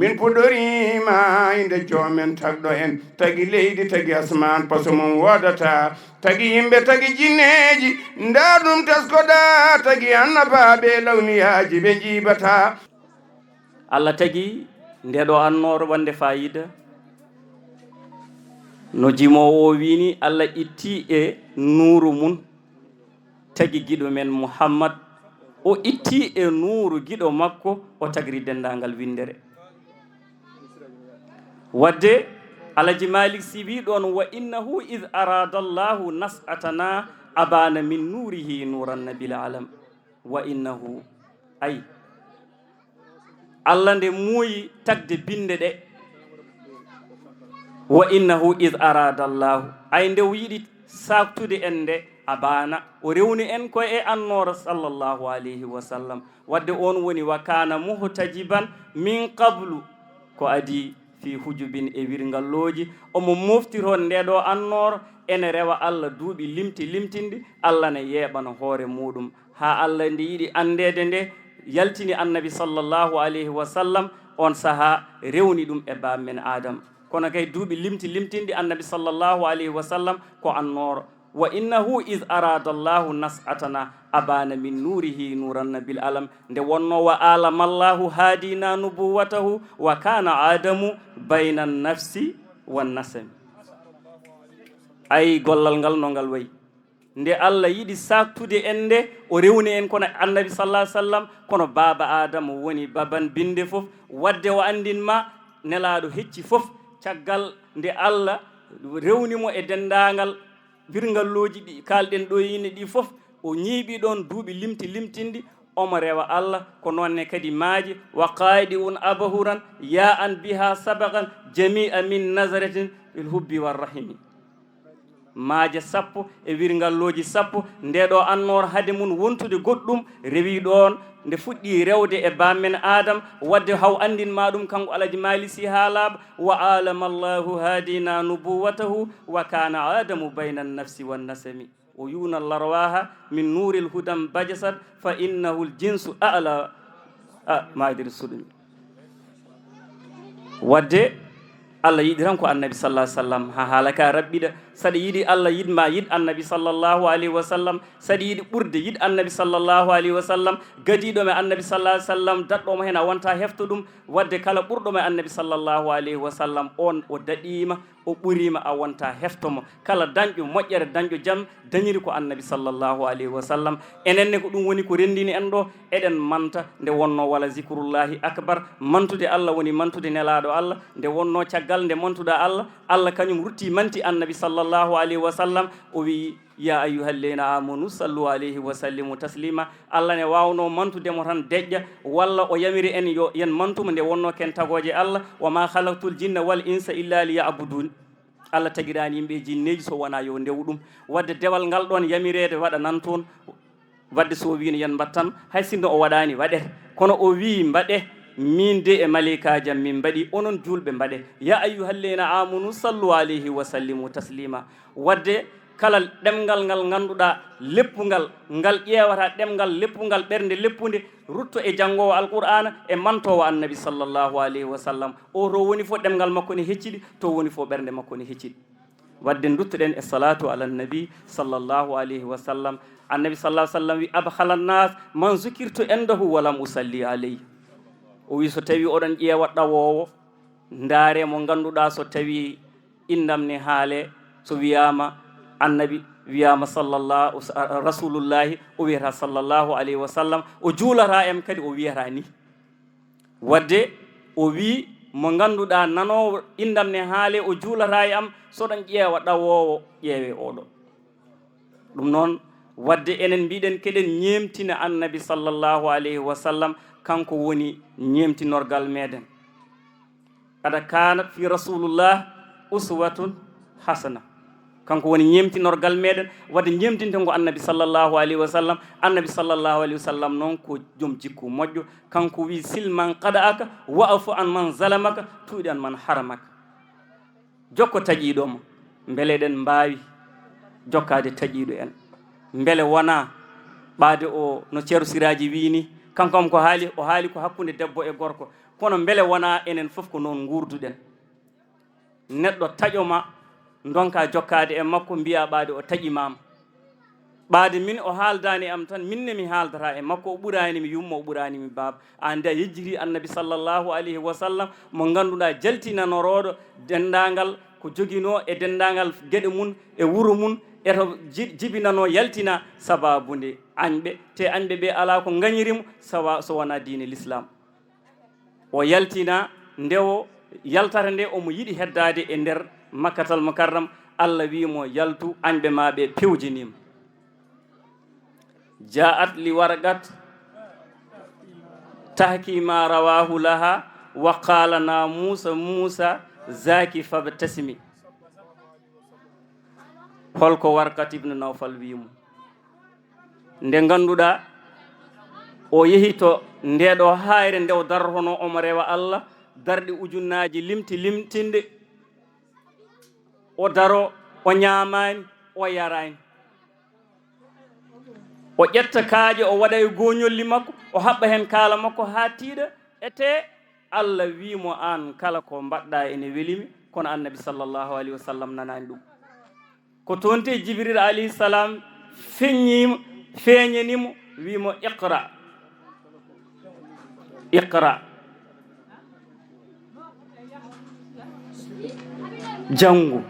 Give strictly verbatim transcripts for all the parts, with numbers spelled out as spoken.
Min puɗɗoriima innde joomen tagɗo en, tagi leydi, tagi asmaan, paso mum woodata, tagi yimɓe, tagi jinneeji, ndaa ɗum teskoɗaa, tagi annabaaɓe e lawniyaaji ɓe njiibataa. Allah tagi ndeɗo annooro waɗnde faayiida. No jimoowo o wiini, Allah itti e nuuru mum, tagi giɗo men Muhammad, o itti e nuuru giɗo makko, o tagri denndaangal winndere. Wadde Alaji Malik Si wi ɗoon, "Wa innahu iz arada Allahu nas'atana abana min nurihi nuran nabil alam." Wa innahu, ay, Allah nde muuyi tagde binnde ɗe. Wa innahu iz arada Allahu, ay, nde o yiɗi saaktude en nde, abana, o rewni en ko e annoora sallallahu alayhi wa sallam. Wadde oon woni wa kana muhtajiban min qablu, ko adii fi hujubin, e wirngallooji, omo moftiroo ndeɗo annoora, ene rewa Allah duuɓi limti limtinɗi, Allah ne yeeɓana hoore muuɗum. Haa Allah nde yiɗi anndeede nde, yaltini Annabi sallallahu alayhi wa sallam, oon sahaa rewni ɗum e baam men Aadama. Kono kay duuɓi limti limtinɗi Annabi sallallahu alayhi wa sallam ko annoora. "Wa innahu iz arada Allahu nas'atana abana min nurihi nuran nabil alam." Nde wonno, "Wa alama Allahu hadina nubuwatahu wa kana Adamu bayna nafsi wan nasami." Ay, gollal ngal no ngal wayi. Nde Allah yiɗi saaktude en nde, o rewni en kono Annabi sallallahu alaihi wasallam, kono baaba Adama woni baban binde fof. Wadde o anndin ma, Nelaaɗo hecci fof. Caggal nde Allah rewni mo e denndaangal wirngallooji ɗi kaalɗen ɗo ine ɗi fof, o ñiiɓi ɗoon duuɓi limti limtinɗi, omo rewa Allah, ko noon ne kadi maaji, "Wa qaadi'un abahuran, ya an biha sabaqan, jami'a min nazaratin fil hubbi war rahimi." Maaje sappo e wirngallooji sappo, nde ɗo annoor hade mum wontude goɗɗum, rewi ɗoon nde fuɗɗi rewde e baam men Aadam, wadde haw anndin ma ɗum kanko Alaji Maali Si haa laaɓa, "Wa alama Allahu hadina nubuwatahu, wa kana Adamu bayna nafsi wan nasami." O yuna larwaha min nuril hudam bajasat fa innahul jinsu a'la, a, maadiri suɗumi. Wadde Allah yiɗi tan ko Annabi sallallahu alaihi wasallam, ha haala ka raɓɓiɗa. Saɗa yiɗi Allah yiɗ ma, yiɗ Annabi sallallahu alaihi wasallam. Saɗa yiɗi ɓurde, yiɗ Annabi sallallahu alaihi wasallam. Gadiɗo mo Annabi sallallahu alaihi wasallam, daɗɗo mo hen a wonta hefto ɗum. Wadde kala ɓurɗo mo Annabi sallallahu alaihi wasallam, on o daɗima, o ɓurima, a wonta hefto mo. Kala dañƴo moƴƴere, dañƴo jam, dañiri ko Annabi sallallahu alaihi wasallam. Enen ne ko ɗum woni ko renndini en ɗo, eɗen manta nde wonno wala zikrullahi akbar, mantude Allah woni mantude Nelaaɗo Allah, nde wonno caggal nde mantuɗa Allah, Allah kañum rutti manti Annabi sallallahu alaihi wasallam, o wi, "Ya ayyuhalladhina amanu sallu alaihi wa sallimu taslima." Allah ne waawno mantude mo tan deƴƴa, walla o yamiri en yo yen mantu mo nde wonno ken tagooje Allah, "Wa ma khalaqtul jinna wal insa illa liya'budun." Allah tagiraani yimɓe e jinneeji so wonaa yo ndewu ɗum. Wadde dewal ngal ɗoon yamireede waɗanan toon. Wadde so o wiino yen mbaɗ tan, hay sinno o waɗaani waɗete. Kono o wii mbaɗe, miin de e maleykaaji am min mbaɗi, onon juulɓe mbaɗe. Ya ayyuhalladhina amanu sallu alaihi wa sallimu taslima. Wadde kala ɗemngal ngal ngannduɗaa leppungal, ngal ƴeewata ɗemngal leppungal, ɓernde leppunde, rutto e janngoowo Alqur'aana e mantoowo Annabi sallallahu alaihi wa sallam. O to woni fof ɗemngal makko ne hecciɗi, to woni fof ɓernde makko ne hecciɗi. Wadde nduttoɗen e salatu ala nabi sallallahu alaihi wa sallam. Annabi sallallahu alaihi wa sallam wi, "Abkhala nas man zukirtu indahu wa lam usalli alayhi." O wi, so tawi oɗon ƴeewa ɗawoowo, ndaare mo ngannduɗaa so tawi inndam ne haale, so wiyaama Annabi, wiyaama sallallahu, Rasulullahi, o wiyata sallallahu alaihi wa sallam, o juulata em kadi o wiyata ni. Wadde o wii, mo ngannduɗaa nanoowo inndam ne haale, o juulata e am, so ɗon ƴeewa ɗawoowo, ƴeewe oɗo. Ɗum noon, wadde enen mbiɗen keɗen ñeemtina Annabi sallallahu alaihi wa sallam, kanko woni ñeemtinorgal meɗen. Qad kanat fi rasulullah uswatun hasana. Kanko woni ñeemtinorgal meɗen, wadde ñeemtinten ko Annabi sallallahu alaihi wa sallam. Annabi sallallahu alaihi wa sallam noon ko joom jikku moƴƴo. Kanko wi, "Sil man qada'aka, wa'fu an man zalamaka, tuuɗi an man haramaka." Jokko taƴiiɗo ma. Mbele eɗen mbaawi jokkaade taƴiiɗo en? Mbele wonaa ɓaade o, no Ceerno Siraaji wii ni, kanko am ko haali, o haali ko hakkunde debbo e gorko. Kono mbele wonaa enen fof ko noon nguurduɗen? Neɗɗo taƴo ma, ndonka jokkaade e makko, mbiya ɓaade o taƴi maam. Ɓaade min o haaldaani e am tan, min ne mi haaldata e makko, o ɓuraani mi yumma, o ɓuraani mi baaba. Aan de a yejjiti Annabi sallallahu alayhi wa sallam, mo ngannduɗaa jaltinanorooɗo denndaangal ko joginoo e denndaangal geɗe mum e wuro mum, e to ji-, jibinanoo yaltina sabaabu nde añɓe, te añɓe ɓe alaa ko ngañiri mo sawa-, so wonaa diine Lislaam. O yaltina, nde o yaltata nde, omo yiɗi heddaade e nder Makkatal Mukarram. Allah wii mo, "Yaltu, añɓe ma ɓe pewjiniima." Jaa'at li Warqat tahki ma rawahu laha wa qala na Musa, Musa zaki fabtasimi. Holko Warqat ibn Nawfal wii mo? Nde ngannduɗaa o yehi to ndeɗo haayre nde o darrotono, omo rewa Allah darɗe ujunnaaji limti limtinde, o daro, o ñaamaani, o yaraani. O ƴetta kaaƴe, o waɗa e gooñolli makko, o haɓɓa heen kaala makko haa tiiɗa, ete Allah wii mo, "Aan kala ko mbaɗɗaa ene welimi," kono Annabi sallallahu alayhi wa sallam nanaani ɗum. Ko toon te Jibril alayhi salam feññii mo, feeñani mo, wii mo, "Iqra, iqra, janngu."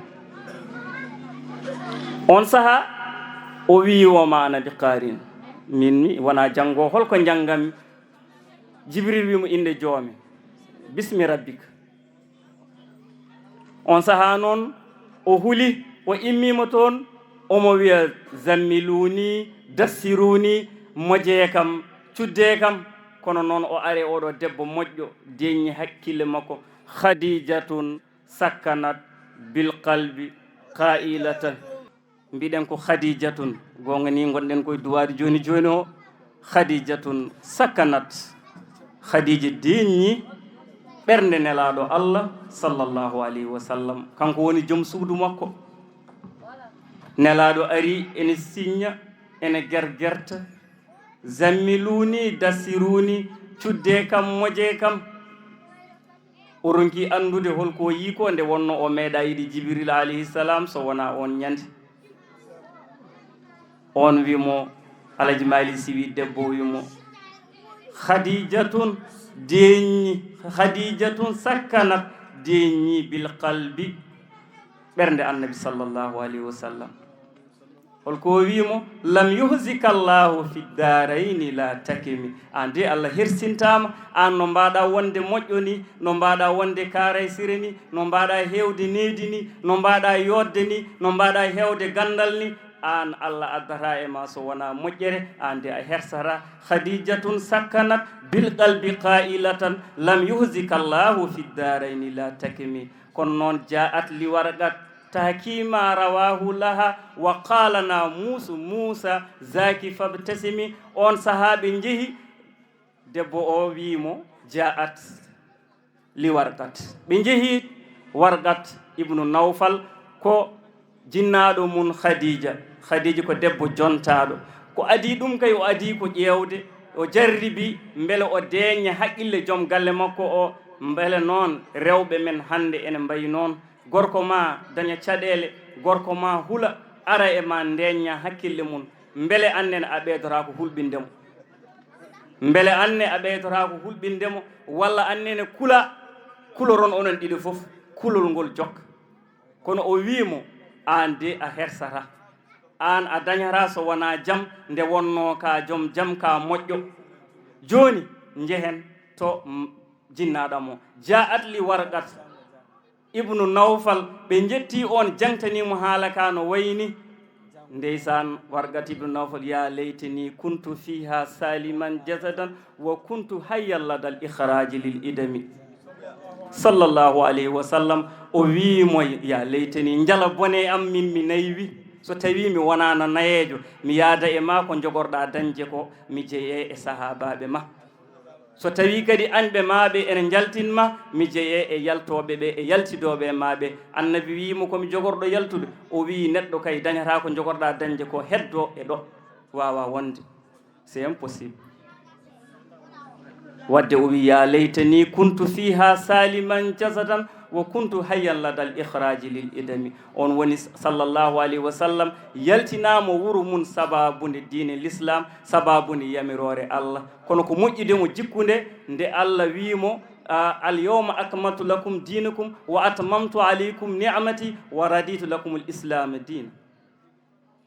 On saha o wii, "Wa ma ana bi qarin." Min mi wona janngo, holko njannganmi? Jibril wii mo, "Innde joomi, bismi rabbik." On saha noon o huli, o immiima toon, omo wiya, "Zammiluni, dassiruni, moje kam, cudde kam." Kono noon o ari, oɗo debbo moƴƴo, deeƴni hakkille makko. Khadijatun sakkanat bil qalbi qailatan. Mbiɗen ko Khadijatun, goonga ni ngonɗen koye duwaade jooni jooni o. Khadijatun sakkanat. Khadija deeƴni ɓernde Nelaaɗo Allah sallallahu alayhi wa sallam. Kanko woni joom suudu makko. Nelaaɗo ari ene siñña, ene gergerta. "Zammiluni, dassiruni, cudde kam, moje kam." O ronki anndude holko o yii ko, nde wonno o meeɗa yiide Jibril alayhi salam so wona on ñande. On wi mo, Alaji Malik Si wi debbo, wi mo, "Khadijatun deeƴni, Khadijatun sakkanat deeƴni bil qalbi," ɓernde Annabi sallallahu alayhi wa sallam. Holko o wi mo? "Lam yuhzika Allahu fi darayni la takimi." An de Allah hersintama, an no mbaɗa wonde moƴƴo ni, no mbaɗa wonde karaysire ni, no mbaɗa hewde needi ni, no mbaɗa yodde ni, no mbaɗa hewde gandal ni, an Allah addata e ma so wona moƴƴere, an de a hersata. "Khadijatun sakkanat bil qalbi qailatan, lam yuhzika Allahu fi darayni la takimi." Kono noon, "Ja'at li warqat tahki ma rawahu laha, wa qala na musu Musa zaki fabtasimi." On sahaa ɓe njehi, debbo o wii mo, "Ja'at li warqat." Ɓe njehi Warqat ibnu Nawfal, ko jinnaaɗo mum Khadija. Khadija ko debbo jontaaɗo. Ko adii ɗum kay, o adii ko ƴeewde, o jarribi mbele o deeƴna haqqille joom galle makko o, mbele noon rewɓe men hannde ene mbayi noon. Gorko ma daña caɗeele, gorko ma hula, ara e ma ndeeƴna hakkille mum. Mbele an nene a ɓeydotaako hulɓinde mo? Mbele an ne a ɓeydotaako hulɓinde mo? Walla an nene kula, kuloron onon ɗiɗo fof, kulol ngol jokka. Kono o wii mo, "Aan de a hersata. Aan a dañata so wonaa jam nde wonnoo ka joom jam, ka moƴƴo. Jooni njehen to, mm, jinnaaɗo mo." Ja'at li Warqat ibnu Nawfal, ɓe njetti on, jangtani mo haala ka no wayni. Ndeysaan, Warqat ibnu Nawfal, "Ya laytani kuntu fiha saliman jasadan wa kuntu hayyan ladal ikhraji lil idami." Sallallahu alayhi wa sallam, o wii mo, "Ya laytani, njala bone am, min mi naywi. So tawi mi wonaano nayeejo, mi yaada e ma ko jogorɗa dañde ko, mi jeye e sahaabaaɓe ma. So tawi kadi añɓe ma ɓe ene njaltin ma, mi jeye e yaltooɓe ɓe, e yaltidooɓe e ma ɓe." Annabi wii mo, "Ko mi jogorɗo yaltude?" O wii, "Neɗɗo kay dañata ko jogorɗa dañde ko, heddo e ɗo, wawa wonde. C'est impossible." Wadde o wi, "Ya laytani kuntu fiha saliman jasadan wa kuntu hayyan ladal ikhraji lil idami." On woni sallallahu alayhi wa sallam yaltinaama wuro mum sababu nde diine l'islam, sababu nde yamiroore Allah. Kono ko moƴƴude mo jikkunde nde Allah wi mo, a, "Al yawma akmaltu lakum dinakum wa atmamtu alaykum ni'mati wa raditu lakum al islam dina."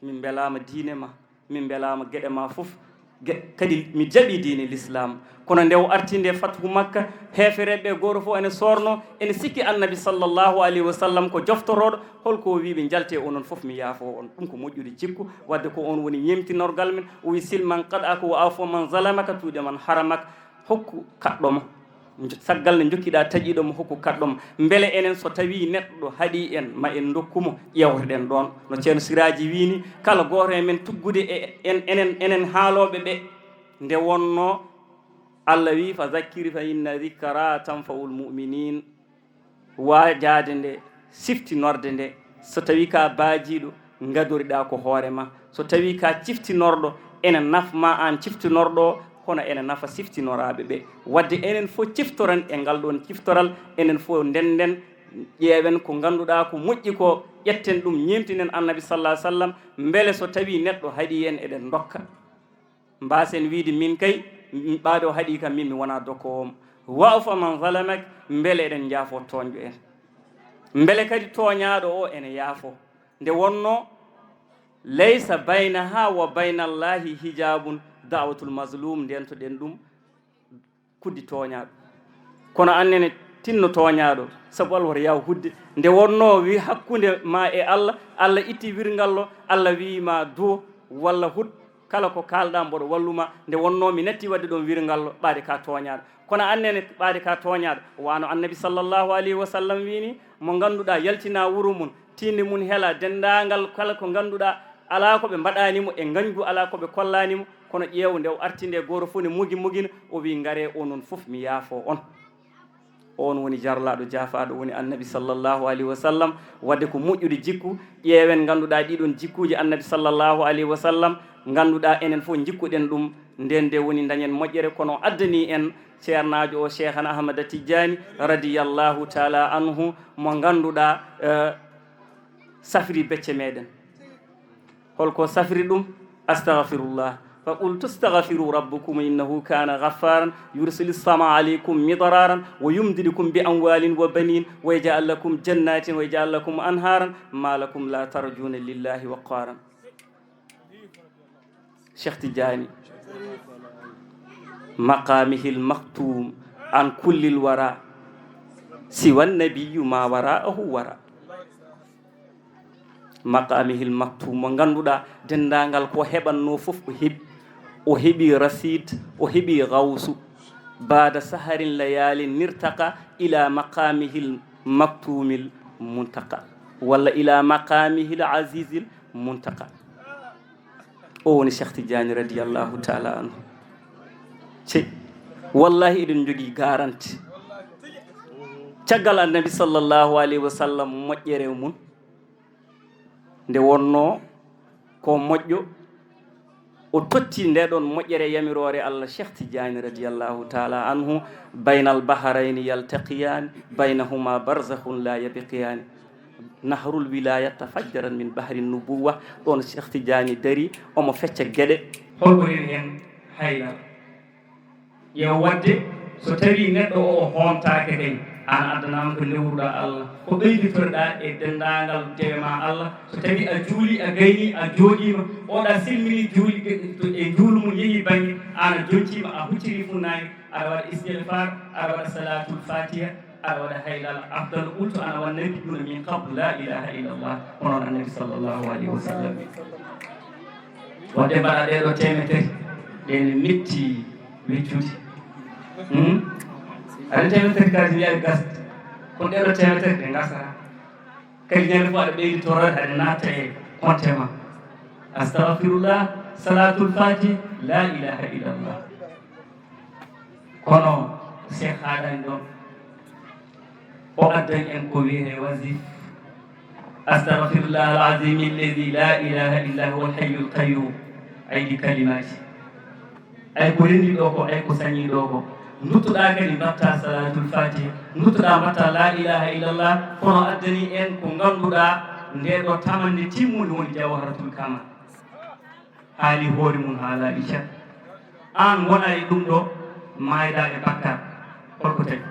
Min mbelaama diine ma, min mbelaama geɗe ma fof. Ge-, kadi mi jaɓi diine l'islam. Kono nde o arti nde fathu Makka, heefereɓe gooto fof ene soorno, ene sikki Annabi sallallahu alayhi wa sallam ko joftotooɗo, holko o wi ɓe, "Njalte onon fof, mi yaafo on." Ɗum ko moƴƴude jikku, wadde ko on woni ñemtinorgal men. O wi, "Sil man qat'aka wa afu man zalamaka, tuuɗe man haramaka." Hokku kaɗɗo ma. Njo-, saggal nde njokkiɗaa taƴiiɗo ma, hokku kaɗɗo ma. Mbele enen, so tawii neɗɗo haɗii en, ma en ndokku mo, ƴeewtoɗen ɗoon. No Ceerno Siraaji wii ni, kala gooto e men tuggude e en, enen, enen haalooɓe ɓe, nde wonnoo Allah wii, "Fa zakkir fa inna zikra tanfa'ul mu'minin." Waajaade nde, siftinorde nde, so tawii ka baajiiɗo, ngadoriɗaa ko hoore ma. So tawii ka ciftinorɗo, ene naf ma aan ciftinorɗo o, kono ene nafa siftinoraaɓe ɓe. Wadde enen fof ciftoren e ngal ɗoon ciftoral, enen fof ndennden, ƴeewen ko ngannduɗaa ko moƴƴi ko, ƴetten ɗum, ñeemtinen Annabi sallallahu alaihi wasallam, mbele so tawii neɗɗo haɗii en, eɗen ndokka. Mbaasen wiide, "Min kay, m-, ɓaade o haɗii kam, min mi wonaa dokkoowo mo." Wa'fu man zalamak, mbele eɗen njaafo tooñɗo en. Mbele kadi tooñaaɗo o ene yaafo. Nde wonnoo, "Laysa baynaha wa baynallahi hijabun", da'watul mazlum, ndentoɗen ɗum, kuddi tooñaaɗo. Kono aan nene, tinno tooñaaɗo, sabu Allah wota yaaw hudde. Nde wonnoo wi hakkunde ma e Allah, Allah itti wirngallo, Allah wii ma duwo walla hut, kala ko kaalɗaa mboɗo wallu ma. Nde wonnoo mi natti waɗde ɗoon wirngallo, ɓaade ka tooñaaɗo. Kono aan nene, ɓaade ka tooñaaɗo, wano Annabi sallallahu alayhi wa sallam wii ni, mo ngannduɗaa yaltinaa wuro mum, tiinde mum hela, denndaangal kala ko ngannduɗaa alaa ko ɓe mbaɗaani mo e ngañgu, alaa ko ɓe kollaani mo, kono ƴeew, nde o arti nde, gooto fof ne mugi mugina, o wii, "Ngaree onon fof, mi yaafo on." Oon woni jarlaaɗo jaafaaɗo, woni Annabi sallallahu alayhi wa sallam. Wadde ko moƴƴude jikku, ƴeewen, ngannduɗaa ɗiɗon jikkuuji Annabi sallallahu alayhi wa sallam, ngannduɗaa enen fof njikkuɗen ɗum, nden nde woni dañen moƴƴere, kono o addani en ceernaajo o, Cheikhana Ahmada Tijjani, radiyallahu taala anhu, mo ngannduɗaa, eh, safri becce meɗen. Holko safri ɗum? "Astaghfirullah. Fa qultu astaghfiru rabbakum innahu kana ghaffaran yursilis sama alaykum midraran wa yumdidukum bi amwalin wa banin wa yaj'al lakum jannatin wa yaj'al lakum anharan ma lakum la tarjuna lillahi waqaran." Cheikh Tidiane, maqamihil maktum an kullil wara, siwan nabiyyu ma wara'ahu wara. Maqamihil maktum, mo ngannduɗaa denndaangal ko heɓannoo fof o heɓi. O heɓi rasid, o heɓi gawsu. Baada saharin layalin nirtaqa ila maqamihil maktumil muntaqa, walla ila maqamihil azizil muntaqa. O woni Cheikh Tidiane radiyallahu taala anhu. Cey, wallahi eɗen njogii garanti. Caggal Annabi sallallahu alayhi wa sallam moƴƴere mum, nde wonnoo ko moƴƴo, o totti nde ɗon moƴƴere yamiroore Allah, Cheikh Tidiane radiyallahu taala anhu, "Baynal bahrayni yaltaqiyani, baynahuma barzakhun la yabqiyani." Nahrul wilayat tafajjaran min bahri nubuwa. Ɗon Cheikh Tidiane dari, omo fecca geɗe. Holko rewi hen haydara? Yo wadde, so tawi neɗɗo o, o hontaake kay, an addanaama ko newruɗaa Allah, ko ɓeyditoreɗaa e denndaangal dewe ma Allah. So tawi a juuli, a gayni, a jooɗiima, oɗa silmini juuli, e juulu mum yehi bannge, an a jontiima, a hucciri funnaange, aɗa waɗa istighfar, aɗa waɗa salatul fatiha, aɗa waɗa haylala, afdal qultu ana wan nabiyuna min qabl, la ilaha illallah, ko noon Annabi sallallahu alayhi wa sallam. Wadde mbaɗa ɗee ɗoo teemedere, ɗe ne metti wiccude. Hmm? Aɗa teemedere kadi wiya gasde, kono ɗee ɗoo teemedere ɗe ngasata. Kadi ñande fof aɗa ɓeydi toroɗe, aɗa natta e compte ma. Astaghfirullah, salatul fati, la ilaha illallah. Kono Cheikh haaɗani ɗon, o addan en ko wiyetee wasif. Astaghfirullah al-azim alladhi la ilaha illa huwa al-hayyul qayyum. Aydi kalimati. Ay ko renndi ɗo ko, ay ko sañi ɗo ko. Nduttoɗaa kadi mbaɗtaa salaatul faatiha, nduttoɗaa mbaɗtaa laa ilaaha illallah, kono addanii en ko ngannduɗaa ndee ɗoo tamannde timmunde woni jawharatul kamal. Haali hoore mum haalaaɗi cer. Aan wona e ɗum ɗo, maaydaa e bakkaat. Holko tawi?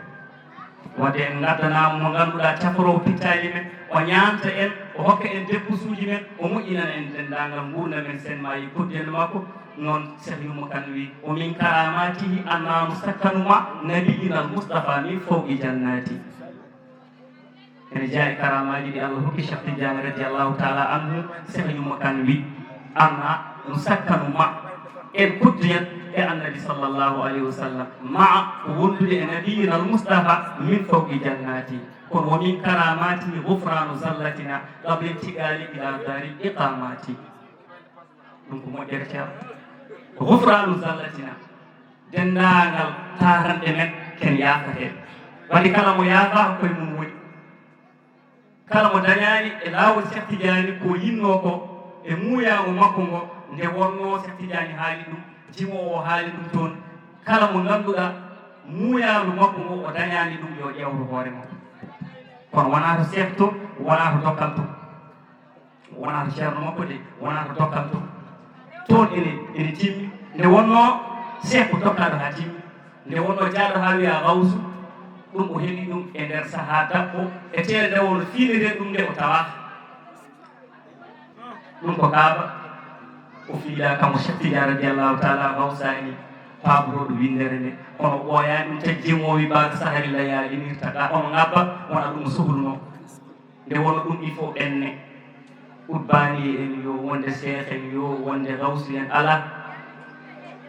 Wadde en ngaddanaama mo ngannduɗaa caforoowo pittaali men, o ñaanta en, o hokka en debbusuuji men, o moƴƴinana en denndaangal nguurndam men, sen maayi koddiyel makko. Noon Cheikh Yumma Kane wi: "O min karamatihi anna musakkanu ma nabiyina al Mustafa min fawqi jannati." Ene jeyaa e karamaaji ɗi Allah hokki Cheikh Tidiane radiyallahu taala anhu, Cheikh Yumma Kane wi: "Anna musakkanu ma", en koddiyat e Annabi sallallahu alayhi wa sallam, "ma", ko wondude e Nabiyina al Mustafa, "min fawqi jannati." Kono "wa min karamatihi ghufranu zallatina qabla intiqali ila dari iqamati." Ɗum ko moƴƴere Ceerno. "Ghufranu zallatina." Denndaangal taaranɗe men ken yaafatee. Waɗi kala mo yaafaaka koye mum woni. Kala mo dañaani e laawol Cheikh Tidiane ko yinnoo ko e muuyaango makko ngo, nde wonnoo Cheikh Tidiane haali ɗum, jimoowo o haali ɗum toon. Kala mo ngannduɗaa muuyaango makko ngo o dañaani ɗum, yo ƴeewtu hoore makko. Kono wonaa to Cheikh to, wonaa to Dokkal to. Wonaa to ceerno makko de, wonaa to Dokkal to. Toon ene, ene timmi. Nde wonnoo Cheikh ko Dokkal haa timmi. Nde wonnoo jaaɗo haa wiyaa Gawsu, ɗum o heɓi ɗum e nder sahaa daɓɓo, e tee nde wonno fiiniree ɗum nde o tawaa. Ɗum ko Kaaba. O fiidaa kamo Cheikh Tidiane radiyallahu taala Gawsaani, paabotooɗo winndere nde. Kono ɓooyaani ɗum, taƴi jemoowi baaka sahari la yaalinirta ka, kono ngabba, wona ɗum o sohlunoo. Nde wonnoo ɗum, il faut ɓenne. Qutbaani en yo, wonde Cheikh en yo, wonde Gawsu en, ala.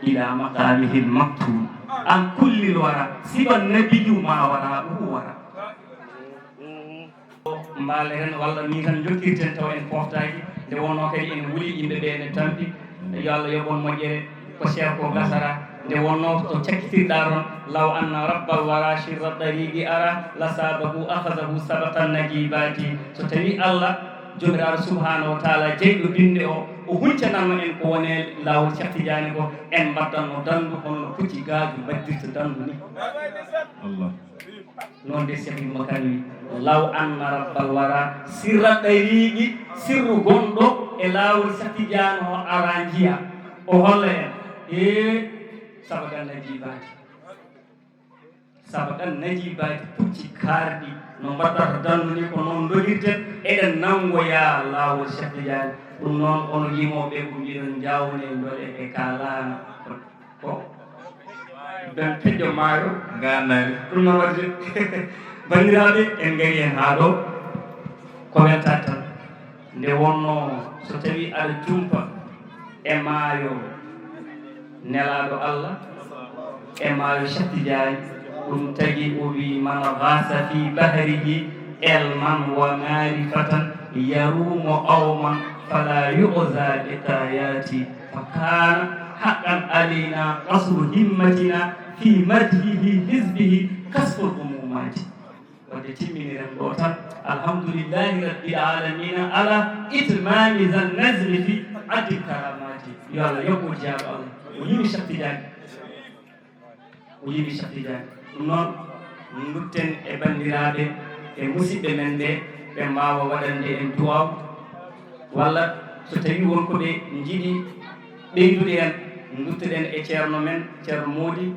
Ila maqamihil maktub. An kullil wara. Siban nabiyyu ma wara, uhu wara. Mbaaleren walla min tan jokkirten taw en poftaaki. Nde wonnoo kadi en wuli yimɓe ɓe ne tampi. Yo Allah yoɓ on moƴƴere. Ko Cheikh ko gasara. Nde wonnoo to cakkitirɗaa ɗon, law anna rabbal wara shirra tariqi ara, la sabahu akhazahu sabaqan najibati. So tawi Allah, Joomiraaɗo subhanahu wa taala, jeyɗo binnde o, o huncananno en ko woni laawol Cheikh Tidiane ko, en mbaɗdanno danndu hono no pucci gaaju mbaɗdirta danndu ni. Allah. Noon de Cheikh Yumma Kane wi: "Law anna rabbal wara sirra ɗariiqi", sirru gonɗo e laawol Cheikh Tidiane o ara njiya, o holla en. Ee, sabaqan najibati. Sabaqan najibati, pucci kaarɗi, no mbaɗata danndu ni, ko noon ndogirten, eɗen nanngoya laawol Cheikh Tidiane. Ɗum noon, onon yimooɓe ko mbiɗon, njaawne ndole ɓe kaalaano. Ko ben pijjo maayo ngaannaani. Ɗum noon waɗde, banndiraaɓe, en ngarii heen haa ɗo, ko weltaade tan. Nde wonnoo, so tawii aɗa jumpa e maayo Nelaaɗo Allah, e maayo Cheikh Tidiane, ɗum tagi o wii: "Man ghasa fi bahrihi ilman wa ma'rifatan, yarumu qawman fala yu'za bi qayati." Fa kana haqqan alayna qasru himmatina fi madhihi hizbihi kasful umumati. Wadde timminiren ɗo tan. Alhamdulillahi rabbil alamina ala itmami zan nazmi fi addil karamati. Yo Allah yoɓ on jaaɓo Allah. O yimi Cheikh Tidiane. O yimi Cheikh Tidiane. Ɗum noon, ndutten e banndiraaɓe e musidɓe men ɓe, ɓe mbaawa waɗande en duwaaw. Walla so tawii won ko ɓe njiɗi ɓeydude en, nduttoɗen e ceerno men, Ceerno Moodi,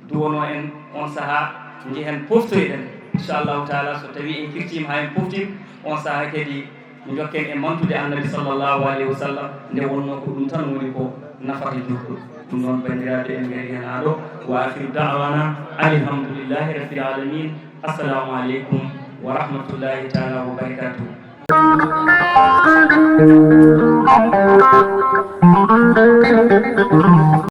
duwonoo en on sahaa, njehen poftoyɗen. Inchallahu taala, so tawii en kirtiima haa en poftiima, on sahaa kadi njokken e mantude Annabi sallallahu alayhi wa sallam, nde wonnoo ko ɗum tan woni ko nafata juulɗo. Ɗum noon, banndiraaɓe, en ngarii heen haa ɗo. Wa akhiru da'wana alhamdulillahi rabbil alamin. Assalamu aleykum wa rahmatullahi taala wa barakatuh.